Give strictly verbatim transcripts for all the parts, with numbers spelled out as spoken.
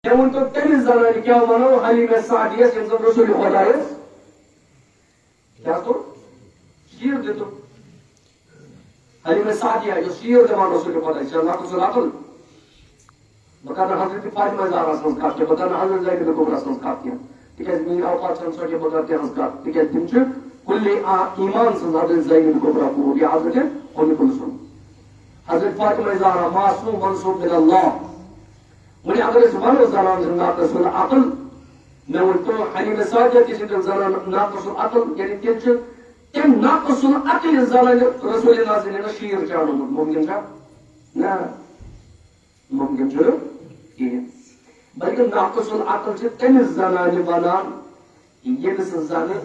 مےٚ ؤنۍ تو تٔمِس زنانہِ کیٛاہ وَنو حلیمہ سعدیَس، ییٚمۍ زَن رسول خۄدایَس کیٛاہ کوٚر؟ شیٖر دیُتُکھ۔ حلیمہ سعدیہ یۄس شیٖر دِوان رسول خۄدایَس، چھےٚ نقص العقل۔ بہٕ کَرٕ نہٕ حضرت فاطمہ زہرا سٕنٛز کَتھ کینٛہہ، بہٕ کَرٕ نہٕ حضرت زینب کبریٰ سٕنٛز کَتھ کینٛہہ، تِکیٛازِ میٛٲنۍ اوقات چھَنہٕ سۄ کینٛہہ، بہٕ کَرٕ تِہٕنٛز کَتھ، تِکیٛازِ تِم چھِ کُلِ آ-، ایمان سٕنٛز حضرت زینب کبریٰ کوٗر یا حضرت ام کلثوم۔ حضرت فاطمہ زہرا معصوم منسوب الی اللہ۔ وۄنۍ اگر أسۍ وَنو زنان چھِ ناقص العقل، مےٚ ؤنۍ تو حلیمہ سعدیہ تہِ چھِ تیٚلہِ زنان ناقص العقل، یعنی تیٚلہِ چھِ تٔمۍ ناقص العقل زنانہِ رسول اللہ صلی اللہ علیہ وسلم شیٖر چاونومُت، ممکن چھا؟ نہ، ممکن چھُنہٕ کِہیٖنۍ۔ بلکہِ ناقص العقل چھِ تٔمِس زنانہِ وَنان، ییٚمِس زَنہٕ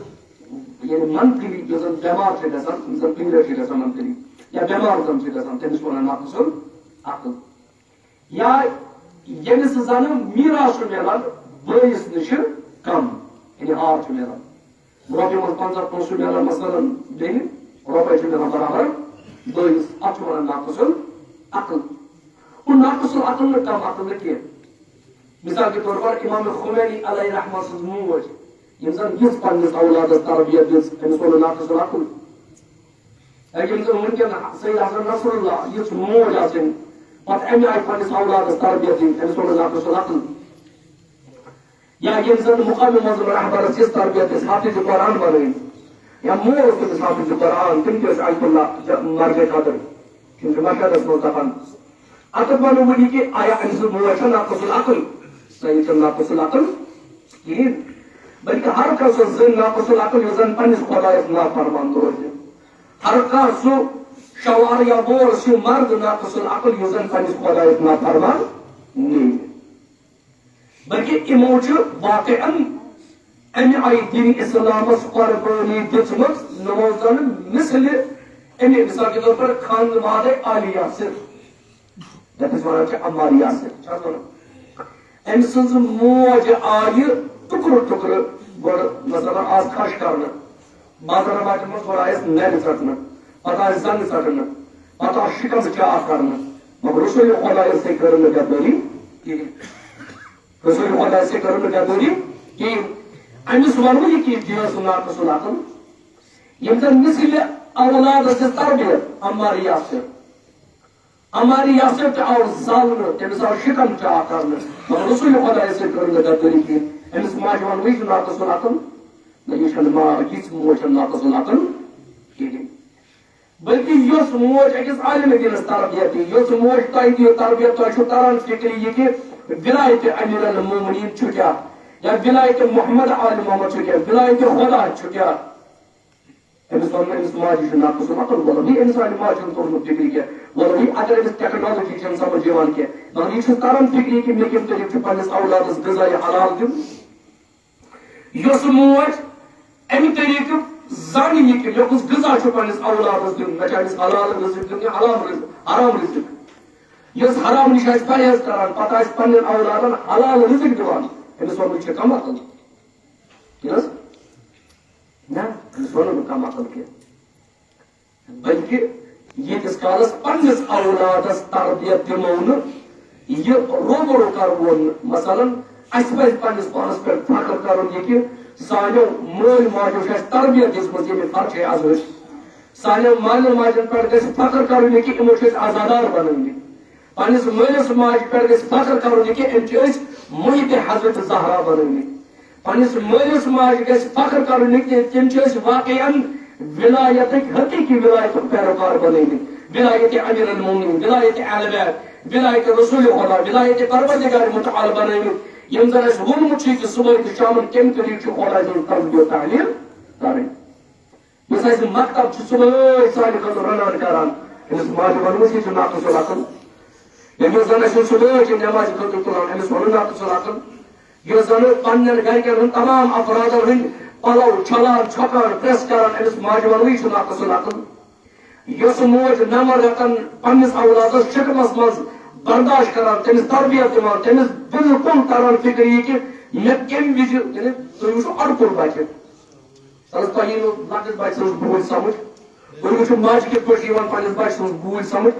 یعنی منتھلی یُس زَن بٮ۪مار چھِ گژھان، یُس زَن پیٖریڈ چھِ گژھان منتھلی، یا بٮ۪مار زَن چھِ گژھان، تٔمِس چھِ وَنان ناقص العقل۔ یا ییٚمِس زَنہٕ میٖراث چھُ مِلان بٲیِس نِش کَم، یعنی ہار چھُ مِلان۔ رۄپیہِ منٛز پنٛژاہ پونٛسہٕ چھُ مِلان مثلاً بیٚنہِ، رۄپَے چھُ مِلان برابر بٲیِس، اَتھ چھُ وَنان ناقص العقل۔ گوٚو ناقص العقل نہٕ کَم عقل نہٕ کینٛہہ۔ مثال کے طور پر امام خمینی علیہ رحمہ سٕنٛز موج، یِم زَن یِژھ پنٛنِس اولادَس تربیت دِژ، أمِس ووٚن نہٕ ناقص العقل۔ أکِم زَن وٕنکٮ۪ن سید حسن نصر اللہ یِژھ موج آسٕنۍ، پَتہٕ اَمہِ آیہِ پنٛنِس اولادَس تربیت دِنۍ، أمِس ووٚن نہٕ ناقص العقل۔ یا یِم زَن مقام معظم رہبرس یِژھ تربیت دِژ، حافظ قرآن بنٲوِن، یا مول اوس تٔمِس حافظ قرآن، تِم تہِ ٲسۍ عزب اللہ ج-، مرگہٕ خٲطرٕ۔ تِم چھِ مشہدس منٛز دفن۔ اَتھ وَنو وۄنۍ یہِ کہِ آیا أمۍ سٕنٛز موج چھےٚ ناقص العقل؟ سۄ یہِ چھےٚ ناقص العقل کِہیٖنۍ۔ بلکہِ ہر کانٛہہ سُہ زٔنۍ ناقص العقل یُس زَن پنٛنِس خۄدایَس نافرمان روزِ۔ ہر کانٛہہ سُہ شوار یا وول سُہ مرد ناقص العقل یُس زَن پنٛنِس خۄدایَس نافرمان نیرِ۔ بلکہِ یِمو چھُ واقعاً اَمہِ آیہِ دین اسلامس قربٲنی دِژمٕژ، نمو زن مثلِ اَمہِ مثال کے طور پر خانوادِ آلِ یاسر، یَتھ أسۍ وَنان چھِ عمار یاسر، چھِ حظ وَنان؟ أمۍ سٕنٛز موج آیہِ ٹُکرٕ ٹُکرٕ گۄڈٕ، مثلاً، آز کھش کرنہٕ، بازرٕ باٹٮ۪ن منٛز گۄڈٕ آیَس نرِ ژٹنہٕ، پتہٕ آیَس زنٛگہٕ ژٹنہٕ، پتہٕ آو شِکم چاک کرنہٕ، مگر رسول خۄدایَس سۭتۍ کٔر نہٕ غدٲری کِہیٖنۍ۔ رسول خۄدایَس سۭتۍ کٔر نہٕ غدٲری کِہیٖنۍ۔ أمِس وَنو یہِ کہِ یہِ ٲس ناقص العقل۔ یِم زَن مثلِ اولادَس دِژ تربیت عمار یاسر۔ عمار یاسر تہِ آو زالنہٕ، تٔمِس آو شِکم چاک کرنہٕ، مگر رسول خۄدایَس سۭتۍ کٔر نہٕ غدٲری کِہیٖنۍ۔ أمِس ماجہِ وَنو یہِ چھُ ناقص العقل۔ نہ، یہِ چھَنہٕ ما-، یِژھ موج چھَنہٕ ناقص العقل کِہیٖنۍ۔ بلکہِ یۄس موج أکِس عالمِ دینَس تربیت دی، یۄس موج تۄہہِ دِیو تربیت، تۄہہِ چھُو تران فِکرِ یہِ کہِ ولایتِ امیر المومنین چھُ کیٛاہ، یا ولایتِ محمد آل محمد چھُ کیٛاہ، ولایتِ خدا چھُ کیٛاہ۔ أمِس وَنُن أمِس ماجہِ چھُ ناقص العقل، وَلہٕ بیٚیہِ أمِس سانہِ ماجہِ ہُنٛد کوٚرمُت فِکرِ کیٛاہ، وَلہٕ بیٚیہِ اگر أمِس ٹیکنالوجی چھَنہٕ سمجھ یِوان کینٛہہ، مگر یہِ چھُ تران فِکرِ کہِ مےٚ کَمہِ طریٖقہٕ چھُ پنٛنِس اولادَس غذایہِ حلال دیُن۔ یۄس موج اَمہِ طریٖقہٕ زانہِ یہِ کہِ مےٚ کُس غذا چھُ پنٛنِس اولادَس دیُن، مےٚ چھا أمِس حلال رِزق دیُن کِنہٕ حرام رِزق، حرام رِزق۔ یۄس حرام نِش آسہِ پرہیز کران، پتہٕ آسہِ پنٛنٮ۪ن اولادَن حلال رِزق دِوان، أمِس وَنُن چھُ کم عقل۔ کیٛاہ حظ؟ نہ، أمِس وَنُن نہٕ کم عقل کینٛہہ۔ بلکہِ ییٖتِس کالس پننِس اولادس تربیت دِمو نہٕ، یہِ روبرو کرون نہٕ۔ مثلاً، اسہِ پزِ پننِس پانس پٮ۪ٹھ فخر کرُن، یہِ کہِ سانیو مٲلۍ ماجیو چھِ اسہِ تربیت دِژمٕژ ییٚمہِ فرشے ازہٕچ۔ سانیو مالٮ۪ن ماجٮ۪ن پٮ۪ٹھ گژھِ فخر کرُن، یہِ کہِ یِمو چھِ أسۍ عزادار بنٲومٕتۍ۔ پننِس مٲلِس ماجہِ پٮ۪ٹھ گژھِ فخر کرُن، یہِ کہِ أمۍ چھِ أسۍ محبِ حضرت زہرا بنٲومٕتۍ۔ پننِس مٲلِس ماجہِ گژھِ فخر کرُن، یہِ کہِ تِم چھِ أسۍ واقعاً ولایتٕکۍ، حقیقی ولایتُک پیروکار بنٲومٕتۍ۔ ولایتِ امیر المومنین، ولایتِ اہل بیت، ولایتِ رسول خدا، ولایتِ پروردگار متعال بنٲومٕتۍ۔ یِم زن اَسہِ ووٚنمُت چھُ کہِ صبحٲے تہٕ شامن کَمہِ طریٖقہٕ چھُ خدا سٕنٛز تسبیح و تحلیل کرٕنۍ۔ یُس اَسہِ مکتب چھُ صبحٲے سانہِ خٲطرٕ رنان کران، أمِس ماجہِ وَنو أسۍ، یہِ چھُ ناقص العقل۔ ییٚمِس زَن اَسہِ صبحٲے چھِ نٮ۪مازِ خٲطرٕ تُلان، أمِس وَنو ناقص العقل۔ یُس زَن پننٮ۪ن گرِکٮ۪ن ہُنٛد تمام افرادن ہٕنٛدۍ پَلو چھلان، چھۄکان، پریس کران، أمِس ماجہِ وَنو، یہِ چھُ ناقص العقل۔ یۄس موج نَمَن رٮ۪تن پننِس اولادس شِکمس منٛز برداشت کران، تٔمِس تربیت دِوان، تٔمِس بالکل تران فِکرِ یہِ کہِ مےٚ کَمہِ وِزِ، یعنی تُہۍ وٕچھِو اَڈٕ کوٚر بچہِ۔ اگر تۄہہِ یی نہٕ لۄکٹِس بچہٕ سٕنٛز بوٗلۍ سمجھ، تُہۍ وٕچھِو ماجہِ کِتھ پٲٹھۍ چھِ یِوان پننِس بچہٕ سٕنٛز بوٗلۍ سمجھ۔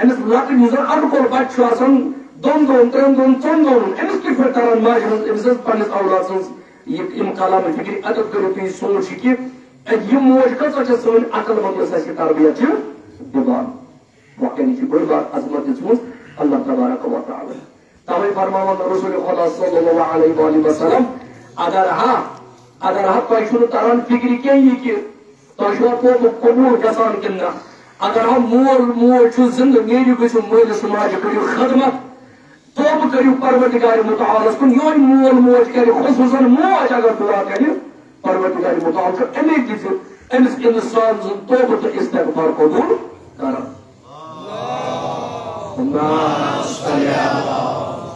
أمِس لۄکٕٹۍ یُس زن اَڈٕ کوٚر بچہٕ چھُ آسان، دۄن دۄہن، ترٛٮ۪ن دۄہن، ژۄن دۄہن، أمِس کِتھ پٲٹھۍ ترن ماجہِ ہٕنٛز، أمۍ سٕنٛز پننِس اولاد سٕنٛز یہِ، یِم کلام فِکرِ؟ اَتٮ۪تھ کٔرِو تُہۍ یہِ سونٛچ یہِ کہِ یہِ موج کۭژاہ چھےٚ سٲنۍ عقل مند، یۄس اَسہِ یہِ تربیت چھِ دِوان۔ وۄنۍ کَمہِ چھِ بٔڑ بار عظمت دِژمٕژ اللہ تبارک و تعالیٰ۔ تَوَے فرماوان رسول خدا صلی اللہ علیہ وآلہ وسلم، اگر ہا، اگر ہا تۄہہِ چھُنہٕ تران فِکرِ کینٛہہ یہِ کہِ تۄہہِ چھُوا توبہٕ قبوٗل گژھان کِنہٕ نہ؟ اگر ہا مول موج چھُ زِندٕ، نیٖرِو گٔژھِو مٲلِس ماجہِ کٔرِو خدمت، توبہٕ کٔرِو پروردگار متعالس کُن۔ یُہے مول موج کرِ، خصوصاً موج اگر دعا کرِ، پروردگار متعال چھُ اَمے دِژ أمِس اِنسان سُنٛد توبہٕ تہٕ استغفار قبول کران۔ اللہم صل علی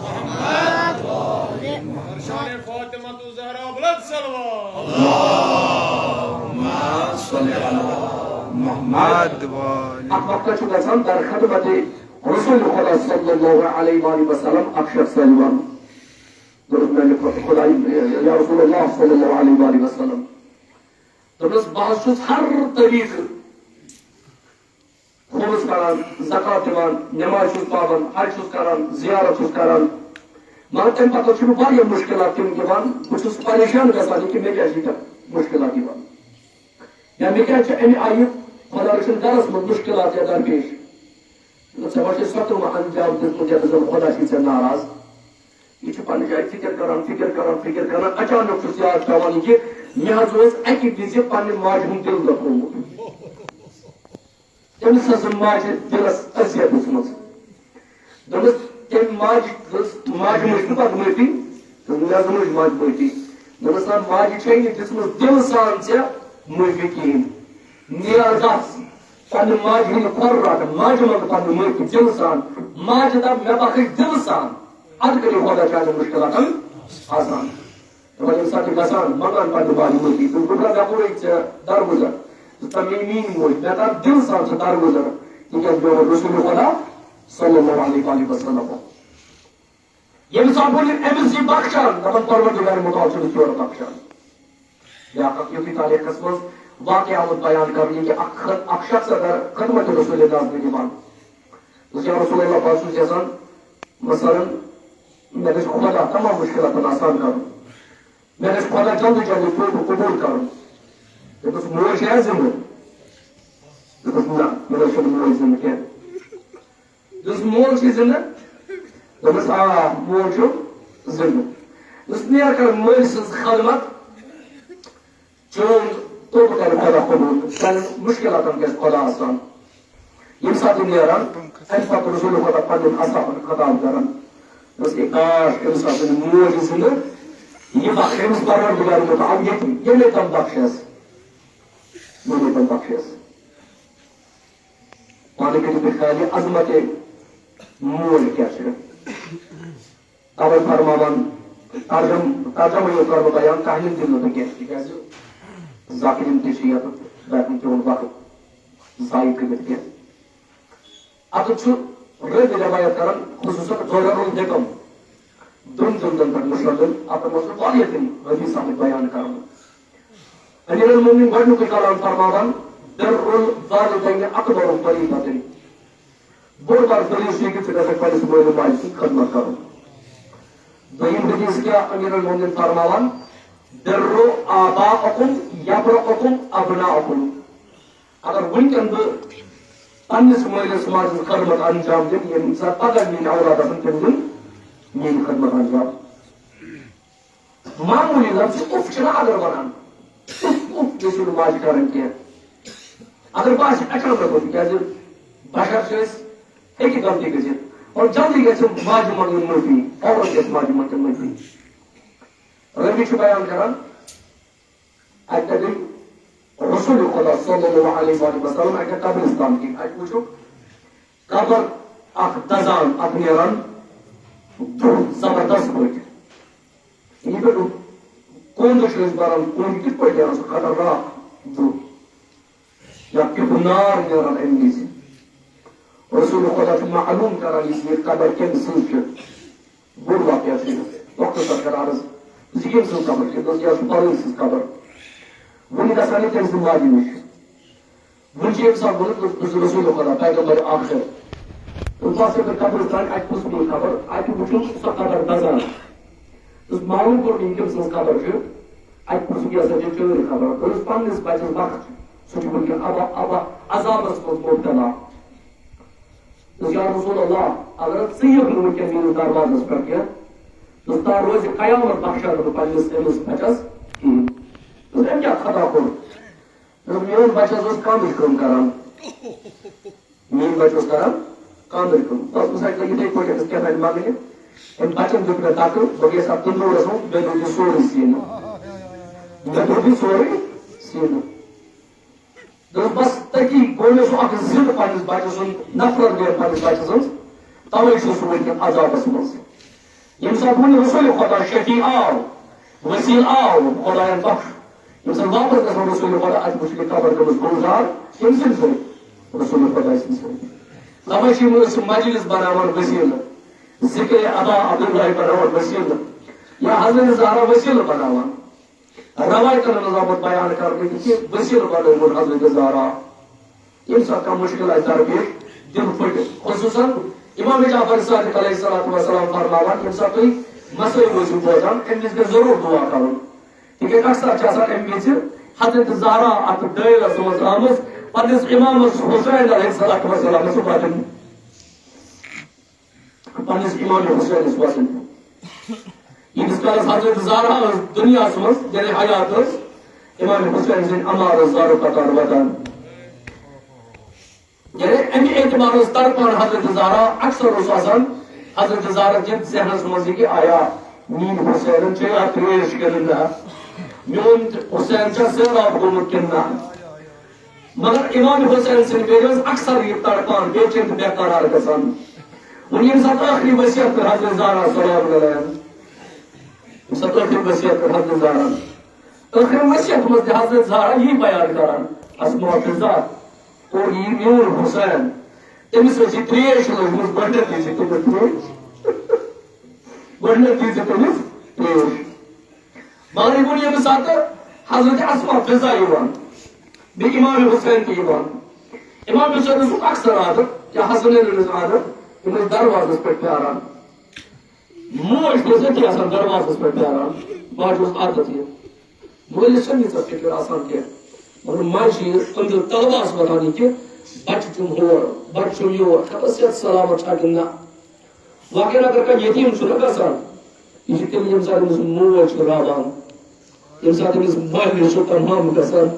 محمد۔ شان فاطمہ الزہرا بلند صلوات۔ اللہم صل علی محمد۔ اَتھ وقتس چھُ گژھان در خدمت رسول خدا صلی اللہ علیہ وآلہ وسلم اکھ شخص یِوان۔ دوٚپُس، میانہِ خۄ-، خۄدایہِ، یا رسول اللہ صلی اللہ علیہ وآلہ وسلم۔ دوٚپُس، بہٕ حظ چھُس ہر طریٖقہٕ خُمُس کڑان، زکوٰۃ دِوان، نماز چھُس پران، حج چھُس کران، زیارت چھُس کران۔ مگر تَمہِ پتہٕ چھِ مےٚ واریاہ مُشکِلات تِم یِوان، بہٕ چھُس پریشان گژھان یہِ کہِ مےٚ کیٛازِ چھِ ییٖتیٛاہ مُشکِلات یِوان۔ یا مےٚ کیٛازِ چھِ اَمہِ آیہِ خۄدا رٔچھِن گرس منٛز مُشکِلات یا درپیش۔ ژےٚ ما چھُے ستووُہ انجام دیُتمُت ییٚتہِ زن خۄدا چھُے ژےٚ ناراض؟ یہِ چھُ پننہِ جایہِ فِکر کران، فِکر کران، فِکر کران۔ اچانک چھُس یاد پٮ۪وان یہِ کہِ مےٚ حظ اوس اَکہِ وِزِ پننہِ ماجہِ ہُنٛد دِل دۄکھومُت۔ تٔمِس ٲس ماجہِ دِلس اذیت دِژمٕژ۔ دوٚپمَس، تٔمۍ ماجہِ، دوٚپمَس، ماجہِ مٔج نہٕ پتہٕ معٲفی؟ دوٚپُن، مےٚ حظ مٔج ماجہِ معٲفی۔ دوٚپمَس، نہ، ماجہِ چھے نہٕ دِژمٕژ دِلہٕ سان ژےٚ معٲفی کِہیٖنۍ۔ نیر گژھ، پننہِ ماجہِ ہٕنٛدِ کھۄر رٹ، ماجہِ منٛگہٕ پننہِ معٲفی دِلہٕ سان۔ ماجہِ دپ، مےٚ بخش دِلہٕ سان، ادٕ کٔرِو خۄدا چانٮ۪ن مُشکِلاتن آسان۔ دپان، ییٚمہِ ساتہٕ یہِ گژھان، منگان پننہِ ماجہِ معٲفی، دوٚپُن، گوٚبرا، مےٚ کوٚرُے ژےٚ درگُزر، ژٕ ژےٚ مےٚ میٛٲنۍ موج، مےٚ کر دِلہٕ سان ژٕ درگُزر، تِکیٛازِ مےٚ ووٚن رسول خدا صلی اللہ علیہ وآلہ وسلم۔ ییٚمہِ ساتہٕ وۄنۍ أمِس یہِ بخشان، دَپان، پروردگار مُتعال چھُ أمِس یورٕ بخشان۔ بیٛاکھ اکھ یُتھُے تاریخس منٛز واقعہ آمُت بیان کرنہٕ، یہِ کہِ اکھ خ-، اکھ شخص اگر خدمت رسول اللہ نظرِ دِوان، دوٚپُس، یا رسول اللہ، بہٕ حظ چھُس یژھان، مثلاً، مےٚ گژھِ خۄدا تمام مُشکِلاتن آسان کرُن۔ مےٚ گژھِ خۄدا جلدی جلدی توبہٕ قبوٗل کرُن۔ دوٚپُس، موج چھےٚ زِندٕ؟ دوٚپُس، نہ، مےٚ نہ حظ چھُنہٕ موج زِندٕ کینٛہہ۔ دوٚپُس، مول چھُے زِندٕ؟ دوٚپمَس، آ، مول چھُ زِندٕ۔ دوٚپُس، نیر کر مٲلۍ سٕنٛز خدمت، چون توبہٕ کرِ خۄدا قبوٗل، چانٮ۪ن مُشکِلاتن گژھِ خۄدا آسان۔ ییٚمہِ ساتہٕ یہِ نیران، اَمہِ پتہٕ رسول خۄدا پننٮ۪ن اصحابن خطاب کران۔ دوٚپُس، اے کاش، أمِس آسہٕ ہے موج زِندٕ، یہِ بخشہِ أمِس پروردگار مُتعال ییٚتہِ، ییٚلے تِم بخشس، ییٚلے تِم بخشس۔ پانہٕ کٔرِو تُہۍ خیال، یہِ عظمت موج کیٛاہ چھِ۔ توے فرماوان، ترجم-، ترجمہ یوت کرٕ بہٕ بیان، تحلیل دِمہٕ نہٕ بہٕ کینٛہہ، تِکیٛازِ ذاکرین تہِ چھِ یتھ، بہٕ ہٮ۪کہٕ نہٕ تِہُنٛد وقت ضایع کٔرِتھ کینٛہہ۔ اتھ چھُ رٲوی روایت کران، خصوصاً درر الحکم، دۄن جلدن پٮ۪ٹھ مُشتمل، اتھ منٛز چھِ واریاہ تِم حدیث آمٕتۍ بیان کرنہٕ۔ امیر المومنین گۄڈنیُکُے کلام فرماوان، بر الوالدین اکبر فریضۃ۔ بوٚڑ بار فریضہٕ چھُ یہِ کہِ ژٕ گژھکھ پننِس مٲلۍ ماجہِ سٕنٛز خدمت کرُن۔ دوٚیِم حدیث کیٛاہ امیر المومنین فرماوان، بر آباءکم یبرؤکم ابناؤکم۔ اگر وٕنکٮ۪ن بہٕ پننِس مٲلِس ماجہِ ہٕنٛز خدمت انجام دِمہٕ، ییٚمہِ ساتہٕ پگاہ میٲنۍ اولاد آسن، تِم دِن میٲنۍ خدمت انجام۔ معموٗلی لفظ اُف چھِنہ اگر وَنان، اُف، اُف گٔژھِو نہٕ ماجہِ کَرٕنۍ کینٛہہ۔ اگر باسہِ اچانک گوٚو، تِکیٛازِ بشر چھِ أسۍ ہیٚکہِ غلطی گٔژھِتھ، اور جلدی گژھِ ماجہِ منٛگٕنۍ معٲفی، فوراً گژھِ ماجہِ منٛگٕنۍ معٲفی۔ رٲوی چھُ بیان کران، اَتہِ گٔے رسول خدا صلی اللہ علیہ وآلہ وسلم اَکہِ قبرستان کِنۍ، اَتہِ وٕچھُکھ قبر اکھ دزان، اکھ نیران دُہ زبردست پٲٹھۍ۔ یہِ پٮ۪ٹھ کوٚنٛد چھِ أسۍ بَران، کوٚنٛد کِتھ پٲٹھۍ نیران سُہ خطرناک دُہ؟ یا کیُتھ نار نیران اَمہِ وِزِ؟ رسول خدا چھُ معلوم کران، یُس یہِ قبر کٔمۍ سٕنٛز چھِ۔ بوٚڑ واقعہ چھُ یہِ۔ مۄختصر کران حظ، زِ ییٚمۍ سٕنٛز قبر چھِ، دوٚپُس، یہِ حظ چھِ فلٲنۍ سٕنٛز قبر۔ وُنہِ گژھان یہِ تٔمۍ سٕنٛدِ ماجہِ نِش۔ وۄنۍ چھُ ییٚمہِ ساتہٕ ووٚنُکھ، بہٕ چھُس رسول خدا، پیغمبر آخر۔ تہٕ بس ییٚلہِ قبرستان، اَتہِ پرٛژھ مےٚ یہِ خبر، اَتہِ وُچھُم سۄ قبر دَزان۔ تہٕ معلوٗم کوٚر مےٚ، یہِ کٔمۍ سٕنٛز قبر چھِ، اَتہِ پرٛژھُکھ، یہِ ہسا چھِ چٲنۍ قبر۔ دوٚپُس، پنٛنِس بَچَس وقت چھُ، سُہ چھُ وٕنکٮ۪ن ابا، ابا عذابَس منٛز مُبتلا۔ دوٚپُس، یا رسول اللہ، اگر ژٕ یِکھ نہٕ وٕنکٮ۪ن میٛٲنِس دروازَس پٮ۪ٹھ کینٛہہ، دوٚپُس، تانۍ روزِ قیامت بخشان نہٕ بہٕ پنٛنِس أمِس بَچَس کِہیٖنۍ۔ دوٚپُس، أمۍ کیٛاہ خطا کوٚر؟ دوٚپُن، میون بچہٕ حظ اوس کانٛدٕچ کٲم کران۔ میون بچہٕ اوس کران کانٛدٕچ کٲم۔ بس، بہٕ سا یِتھَے پٲٹھۍ أمِس کیٛاہ تام منٛگنہِ۔ أمۍ بچن دیُت مےٚ دَکہٕ، بہٕ گٔیَس اَتھ تندوٗرَس منٛز، مےٚ دوٚد یہِ سورُے سیٖنہٕ۔ مےٚ دوٚد یہِ سورُے سیٖنہٕ۔ دوٚپُس، بس، تٔتی گوٚو مےٚ سُہ اکھ ضد پنٛنِس بچہٕ سُنٛد، نفرت گٔیَم پنٛنِس بچہٕ سٕنٛز، تَوَے چھُس سُہ وٕنکٮ۪ن عذابَس منٛز۔ ییٚمہِ ساتہٕ وۄنۍ رسول خدا شفیع آو، وسیل آو، خدایَن بخش، ییٚمہِ ساتہٕ واپس گژھو رسول خدا، اَتہِ وٕچھ یہِ قبر گٔمٕژ گُلزار، کٔمۍ سٕنٛدۍ سۭتۍ؟ رسول خدا سٕنٛدۍ سۭتۍ۔ تَوَے چھِ یِم أسۍ مجلس بناوان وسیلہٕ، ذکر ابا عبداللہ بناوان وسیلہٕ، یا حضرت زہرا وسیلہٕ بناوان۔ روایتن منٛز آمُت بیان کرنہٕ، یہِ چھِ وسیلہٕ بنٲومٕژ حضرت زہرا۔ ییٚمہِ ساتہٕ کانٛہہ مُشکِل آسہِ درپیش، دِل پھٔٹہِ۔ خصوٗصاً امام جعفر صادق علیہ الصلوۃ والسلام فرماوان، ییٚمہِ ساتہٕ تُہۍ مسٲیِل ٲسِو بوزان، اَمہِ وِزِ گژھِ ضروٗر دُعا کَرُن۔ تِکیٛازِ اکثر چھِ آسان اَمہِ وِزِ حضرت زہرا اَتھ دٲیرَس منٛز آمٕژ، پنٛنِس امامَس حسین علیہ الصلوۃ والسلامَس واتُن۔ پننِس امام حسینس وسن۔ ییٖتِس کالس حضرت زہرا ٲس دُنیاہس منٛز، یعنی حیات ٲس، امام حسین سٕنٛدۍ عمار ٲس زارٕ قطار وَدان۔ یعنی اَمہِ اعتبار ٲس تڑپان حضرت زہرا، اکثر اوس آسان حضرت زہرا کِس ذہنس منٛز یہِ کہِ آیا میٛٲنۍ حسینن چھےٚ یا ترٛیش کِنہٕ نہ، میون حسین چھا سیراب گوٚمُت کِنہٕ نہ۔ مگر امام حسین سٕنٛدِ بیٚیہِ ٲس اکثر یہِ تڑپان، بے چین تہٕ بے قرار گژھان۔ وۄنۍ ییٚمہِ ساتہٕ ٲخری وصیت کٔر حضرت زہرا سلام علیہا، ییٚمہِ ساتہٕ ٲخری وصیت کٔر حضرت زہرا، ٲخری وصیت منٛز تہِ حضرت زہرا یی بیان کران، اسماء فضہ، اور یہِ میون حسین، تٔمِس ٲس یہِ ترٛیش لٔجمٕژ، گۄڈٕنیتھ دِژ تٔمِس ترٛیش، گۄڈٕنیتھ دِژ تٔمِس ترٛیش۔ مغرب ییٚمہِ ساتہٕ حضرت اسماء فضہ یِوان، بیٚیہِ امام حسین تہِ یِوان۔ امام حسین اوسُکھ اکثر عادت، یا حسنین اوس عادت، یِم ٲسۍ دروازس پٮ۪ٹھ پیاران۔ موج تہِ ٲس أتی آسان دروازس پٮ۪ٹھ پیاران، ماجہِ اوس عادت یہِ۔ مٲلِس چھَنہٕ ییٖژاہ فِکر آسان کینٛہہ، مگر ماجہِ چھِ یہِ أنٛدرٕ تلواس وۄتھان یہِ کہِ بچہٕ چھُم ہور، بچہٕ چھُم یور، خبر صحت سلامت چھا کِنہٕ نہ۔ وۄنۍ اگر کانٛہہ یتیٖم چھُنہ گژھان، یہِ چھُ تیٚلہِ ییٚمہِ ساتہٕ أمِس موج چھُ راوان، ییٚمہِ ساتہٕ أمِس مالِس چھُ تمام گژھان۔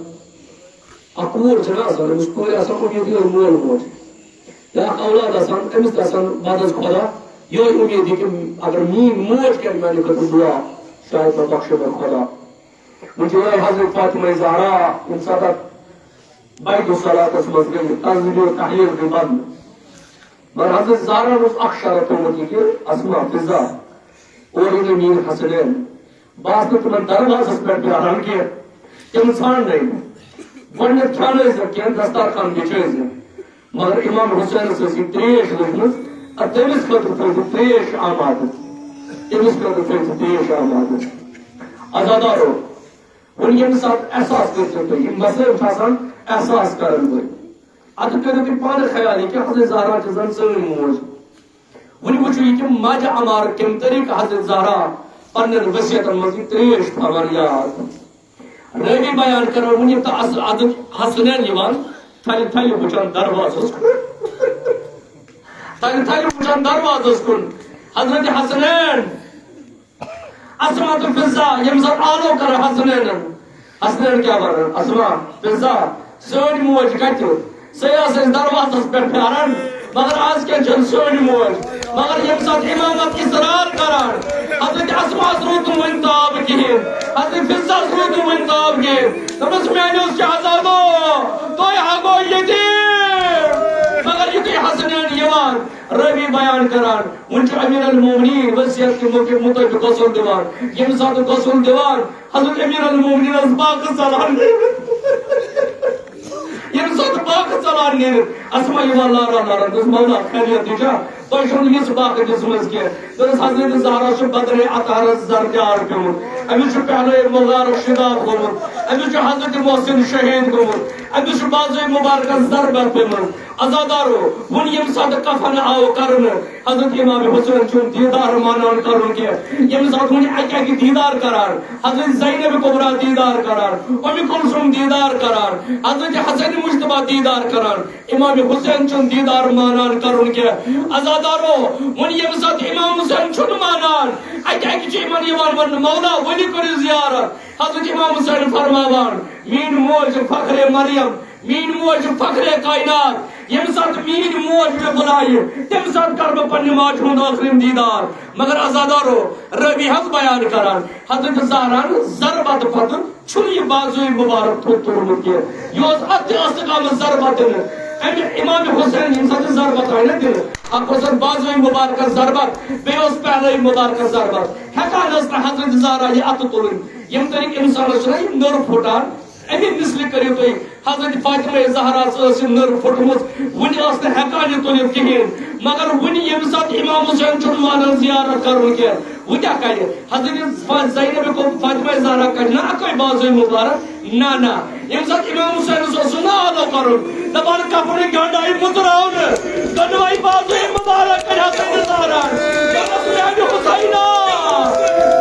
اکھ کوٗر چھَنہ آسان، أمِس کورِ آسان اُمید یِہوٚے مول موج۔ یا اکھ اولاد آسان، أمِس تہِ آسان بعد از خۄدا یِہوٚے اُمید یہِ کہِ اگر میٛٲنۍ موج کرِ میٛانہِ خٲطرٕ دُعا، شاید مےٚ بخشہِ مےٚ خۄدا۔ وۄنۍ چھِ یِہوٚے حضرت فاطمہ زہرا، ییٚمہِ ساتہٕ اَتھ بیت الصلاتس منٛز گٔے تزویج و تحلیل گٔے بنٛد۔ مگر حضرت زہرا اوس اکھ شرط تھوٚومُت یہِ کہِ اسماء فضہ، اورٕ یِنہٕ میٖر حسنین۔ بہٕ آسہٕ نہٕ تِمن دروازس پٮ۪ٹھ بیہان کینٛہہ، تِم ژھانڈنَے نہٕ۔ گۄڈٕنٮ۪تھ کھیٛانٲوۍ زِ کینٛہہ، دستارخان بِچھٲوۍ زِ۔ مگر امام حسینس ٲس یہِ ترٛیش لٔجمٕژ، ادٕ تٔمِس خٲطرٕ تھٲوِو ترٛیش آمادٕ، تٔمِس خٲطرٕ تھٲوِو ترٛیش آمادٕ۔ عزادارو، وۄنۍ ییٚمہِ ساتہٕ احساس کٔرۍزیو تُہۍ، یِم مسٲیل چھِ آسان احساس کرن وٲلۍ۔ ادٕ کٔرِو تُہۍ پانہٕ خیال، یہِ کیٛاہ حضرت زہرا چھِ زن سٲنۍ موج۔ وۄنۍ وٕچھِو یہِ کہِ ماجہِ عمار کَمہِ طریٖقہٕ حضرت زہرا پننٮ۪ن وصیتن منٛز یہِ ترٛیش تھاوان یاد۔ رٲوی بیان کران وۄنۍ ییٚلہِ تہٕ حض-، حضرت حسنین یِوان، تھلہِ تھلہِ وٕچھان دروازس کُن۔ تھلہِ تھلہِ وٕچھان دروازس کُن۔ حضرت حسنین، اسماء تہٕ فضہ ییٚمہِ ساتہٕ آلو کران حسنینن، حسنین کیٛاہ ونان؟ اسماء، فضہ، سٲنۍ موج کتہِ؟ سۄے ٲس اَسہِ دروازس پٮ۪ٹھ پھیاران، مگر از کیٛاہ چھَنہٕ سٲنۍ موج؟ مگر ییٚمہِ ساتہٕ امامت اصرار کران، حضرت اسماء روٗد نہٕ وۄنۍ تاب کِہیٖنۍ، حضرت فضہ روٗد نہٕ وۄنۍ تاب کِہیٖنۍ۔ دوٚپمَس، میٛانیو شہزادو، تُہۍ ہا گوٚو یتیٖم۔ مگر یُتھُے حسنین یِوان، رٲوی بیان کران، وۄنۍ چھُ امیر المومنین وصیت کہِ مُطٲبق غسل دِوان۔ ییٚمہِ ساتہٕ غسل دِوان، حضرت امیر المومنین ٲس باقٕے ژلان۔ ییٚمہِ ساتہٕ باقٕے ژلان نیرِتھ، اسماء یِوان لاران لاران، دوٚپُس، مولا، خیریت تہِ چھا؟ تۄہہِ چھو نہٕ یِژھ باقٕے دِژمٕژ کینٛہہ۔ دوٚپُس، حضرت زہرا چھُ بدرِ اطہرس زردیار پیوٚمُت۔ أمِس چھُ پہلوے مبارک شداب گوٚمُت، أمِس چھُ حضرت محسن شہید گوٚمُت، أمِس چھُ بازوی مبارکس ضربت پیٚمٕژ۔ عزادارو، وُنہِ ییٚمہِ ساتہٕ کفن آو کرنہٕ، حضرت امام حسین چھُنہٕ دیٖدار مانان کرُن کینٛہہ۔ ییٚمہِ ساتہٕ وُنہِ اکہِ اکہِ دیٖدار کران، حضرت زینب کبریٰ دیٖدار کران، ام کلثوم دیٖدار کران، حضرت حسن مجتبیٰ دیٖدار کران، امام حسین چھُنہٕ دیٖدار مانان کرُن کینٛہہ۔ عزادارو، وۄنۍ ییٚمہِ ساتہٕ امام حسین چھُنہٕ مانان، اَکہِ اَکہِ چھُ یِمن یِوان وننہٕ، "مولا، ؤلِو کٔرِو زیارت۔" حضرت امام حسین فرماوان، "میٲنۍ موج چھِ فخرِ مریم، میٲنۍ موج چھِ فخرِ کائنات۔ ییٚمہِ ساتہٕ میٲنۍ موج مےٚ بُلایہِ، تَمہِ ساتہٕ کرٕ بہٕ پننہِ ماجہِ ہُنٛد ٲخرِم دیٖدار۔" مگر عزادارو، رٲوی حظ بیان کران، حضرت زہرا ہن ضربت پتہٕ چھُنہٕ یہِ بازوی مبارک تھوٚد توٚرمُت کینٛہہ۔ یہِ اوس اَتھ تہِ ٲسٕکھ آمٕژ ضربت دِنہٕ۔ اَمہِ امام حسین ییٚمہِ ساتہٕ یہِ ضربت آیہِ نہ دِنہٕ، اَکھ اوس اَتھ بازوی مبارکس ضربت، بیٚیہِ اوس پہلوی مبارکس ضربت۔ ہٮ۪کان ٲس نہٕ حضرت زہرا یہِ اَتھٕ تُلٕنۍ۔ ییٚمہِ طریٖقہٕ اِنسانس چھُنہ یہِ نٔر پھُٹان، اَمی مثلہِ کٔرِو تُہۍ۔ حضرت فاطمہ زہرا ٲس یہِ نٔر پھٔٹمٕژ، وُنہِ ٲس نہٕ ہٮ۪کان یہِ تُلِتھ کِہیٖنۍ۔ مگر وُنہِ ییٚمہِ ساتہٕ امام حسین چھُنہٕ مانان زیارت کرُن کینٛہہ، وۄنۍ کیٛاہ کرِ؟ حضرت فا-، زینب کو فاطمہ زہرا کَڑِ نہ اَکُے بازوی مبارک؟ نہ، نہ۔ ییٚمہِ ساتہٕ امام حسینس اوس سُہ نالہٕ کرُن، دَپان، "کفنٕکۍ گنٛڈ آیہِ مُژراونہٕ، دۄنوَے بازوی مبارک کٔرۍ حضرت زہرا۔ دوٚپمَس، 'میٛانہِ حسینا،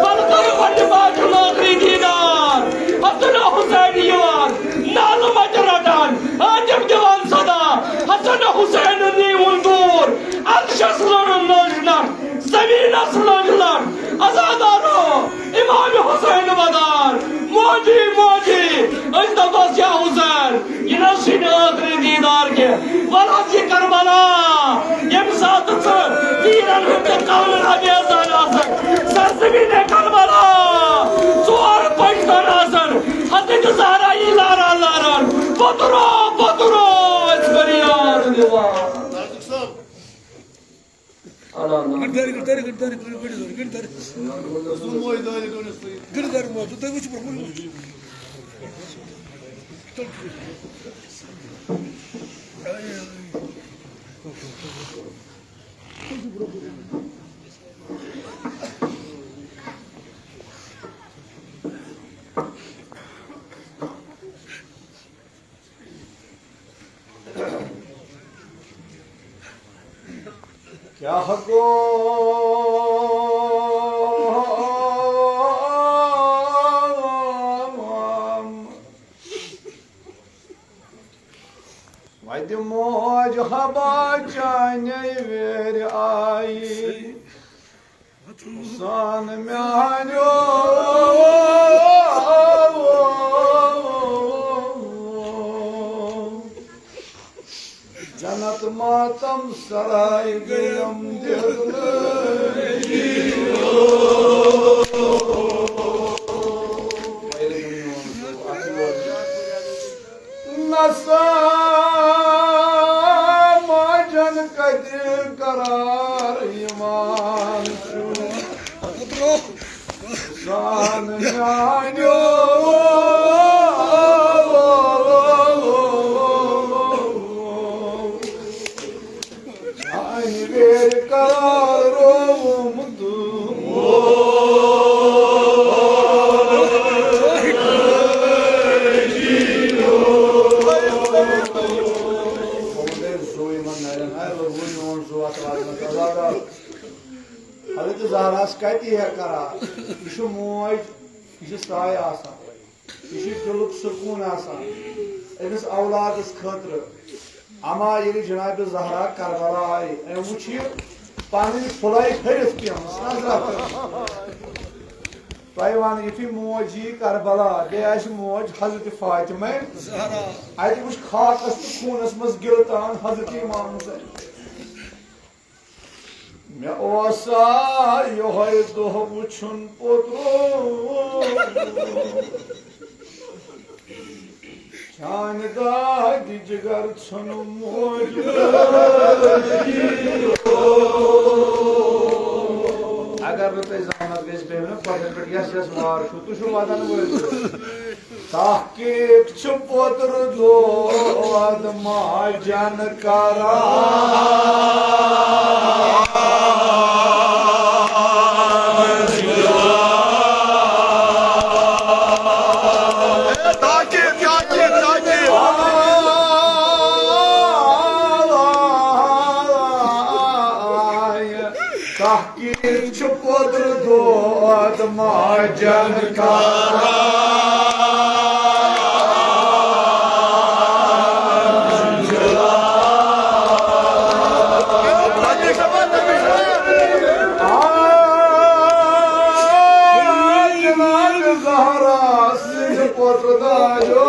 وَلہٕ کَر پننہِ ماجہِ ہُنٛد ٲخری دیٖدار۔'" حسن حسین یِوان، نالہٕ مَتہِ رَٹان، حاتم دِوان صدا، حسن حسین نیٖوُن دوٗر، عرشس لٔڑ لٔج نٹھ، زمینس لٔج لٹھ۔ عزادارو، امام حسین ودان، موجی، موجی، أسۍ دپس یا حسین، یہِ نہ چھُے نہٕ ٲخری دیٖدار کینٛہہ۔ وَلہٕ حظ یہِ کربلا، ییٚمہِ ساتہٕ ژٕ تیٖرن ہٕنٛدۍ تہٕ کانن ابیزان آسکھ، سرزمین کربلا، ژور پٔٹۍ زن آسن، حضرت زہرا یی لاران لاران، پوٚتُرو، پوٚتُرو، أسۍ فریاد دِوان۔ کیٛاہ گوٚو؟ وَتہِ موج حبا چانے ویرِ آیی۔ سان میانیو جنت ماتم سرائے گیم دل۔ نسا ماجن کتہِ قرار یِوان چھُ۔ سان میانیو۔ چانہِ ویرِ قرار روومُت۔ حضرت زہراہس کتہِ ہیٚکہِ قرار؟ یہِ چھُ موج، یہِ چھِ سایہِ آسان۔ یہِ چھُ دِلُک سکوٗن آسان أمِس اولادس خٲطرٕ۔ اما ییٚلہِ جناب زہرا کربلا آیہِ، أمۍ وُچھ یہِ پنٕنۍ پھُلاے ۂرِتھ پیمٕژ نظرا۔ تۄہہِ ونہٕ، یُتھُے موج یی کربلا، بیٚیہِ آسہِ موج حضرت فاطمہ۔ اتہِ وُچھ خاکس تہٕ خوٗنس منٛز گِلہٕ تان حضرت امام حسین۔ مےٚ اوسا یِہوٚے دۄہ وٕچھُن پوٚتُس۔ چانہِ دادِ جِگر ژھُن موج۔ اگر نہٕ تۄہہِ زحمت گژھِ، بیٚیہِ نہٕ پتہٕ پٮ۪ٹھ یَس یَس وار چھُو، تُہۍ چھِو وَدَن وٲلۍ۔ تحقیق چھُ پوٚتُر دود ماجن کران۔ جن کران۔ آ، جناب زہرا سٕنٛدِ پۄتہٕ داجو۔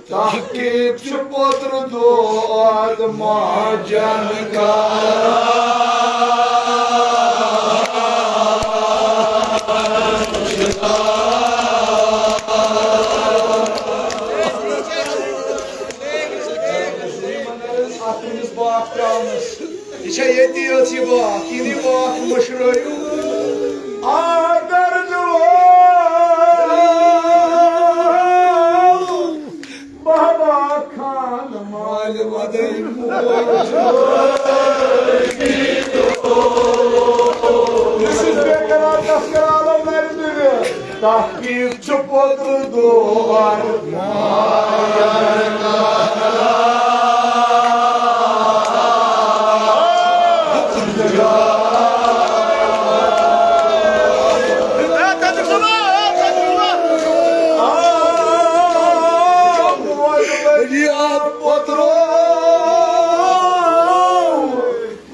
تحقیق چھُ پوترٕ دود ماجن کران۔ اَتھ أمِس باکھ ترٛاونَس۔ یہِ چھا ییٚتی یٲژ یہِ باکھ؟ یہِ نہٕ باکھ مٔشرٲیِو۔ آ، درد وول۔ بابا خان مالہِ ودٲنۍ موج۔ This is بے قرار تذکرہ عالم نرِ دُنیا۔ تحقیق چھُ پوترٕ دود۔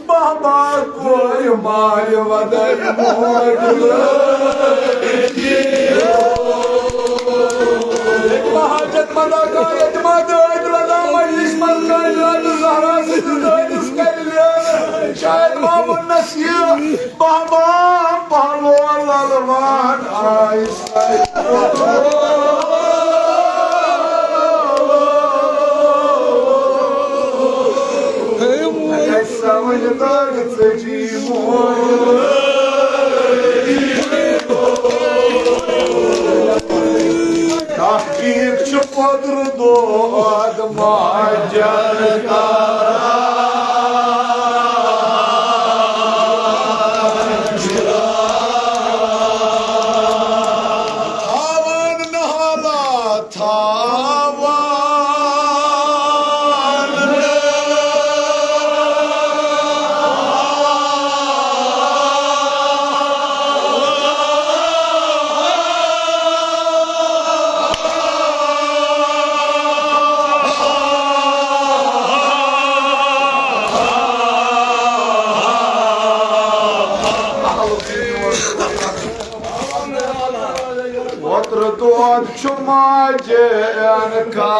بابا کورِ مالہِ ودٲنۍ موج۔ حاجت مندا کانٛہہ اعتماد ٲدۍ روزان مجلس منٛز کانٛہہ زیادٕ زہرا سٕنٛدِس دٲدِس کرِ لیرٕ۔ شاید ما ووٚننس یہِ بابا پہلوان للوان آیہِ ساے۔ تحقیق چھُ پوترٕ دود ماجن کران۔ تھاوان نہالا تھاوان۔ ووترٕ دود چھُ ماجہِ انکار۔